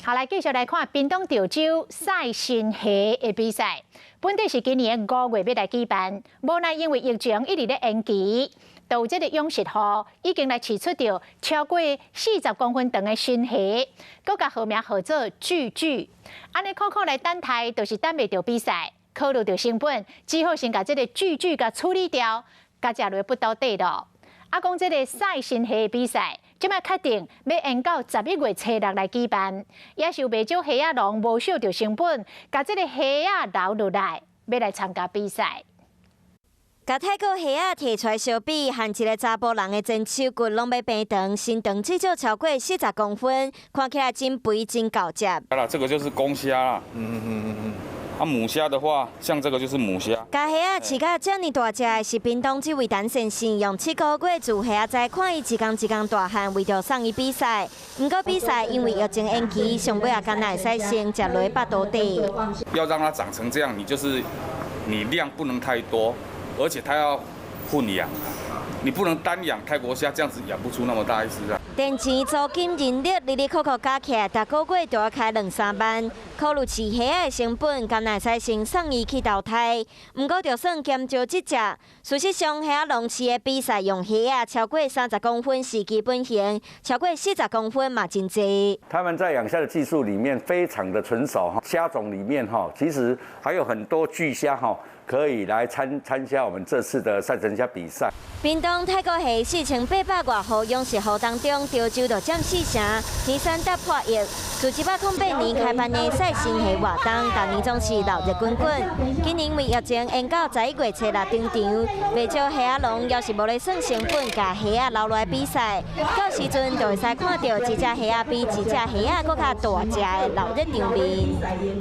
好，來繼續來看屏東潮州賽神蝦的比賽。本底是今年5月欲來舉辦，無奈因為疫情一直咧延期。到這個養殖戶已經來飼出著超過40公分長的神蝦，閣共號名號做巨巨。按呢苦苦來等待，就是等袂著比賽，考慮著成本，只好先共這個巨巨共處理掉，共食落腹肚底囉。啊，講這個賽神蝦的比賽，這擺確定欲延到11月初六來舉辦，也是有袂少蝦仔農無惜著成本，共這個蝦仔留落來，欲來參加比賽。共泰國蝦仔提出來相比，和一个查埔人的前手骨攏欲平長，身長至少超過40公分，看起來真肥真厚隻。啊啦，這個就是公蝦啦。啊，母蝦的話，像這個就是母蝦。共蝦仔飼甲遮爾大隻的是屏東這位陳先生，用7個月飼蝦仔，看伊一工一工大漢，為著送伊比賽。毋過比賽因為疫情延期，上尾也干焦會使先食落腹肚底。要讓它長成這樣，你就是你量不能太多，而且它要混養，你不能單養泰國蝦，這樣子養不出那麼大一隻啊。電錢、租金、人力，日日扣扣加起來，逐個月就欲開兩三萬。考慮飼蝦仔的成本，敢若會使先送伊去投胎。毋過，就算減少這隻，事實上，蝦仔農飼的比賽用蝦仔超過30公分是基本型，超過40公分嘛真濟。他們在養蝦的技術裡面非常的純熟，蝦種裡面哈，其實還有很多巨蝦哈，可以來參加我們這次的賽神蝦比賽。屏東泰國蝦4800外戶養殖戶當中，潮州就佔四成，年產達破億。自108年開辦的賽神蝦活動，逐年總是鬧熱滾滾。今年為疫情延到11月初六登場，袂少蝦仔農猶是無咧算成本，共蝦仔留落來比賽。到時陣就會使看著一隻蝦仔比一隻蝦仔閣較大隻的鬧熱場面。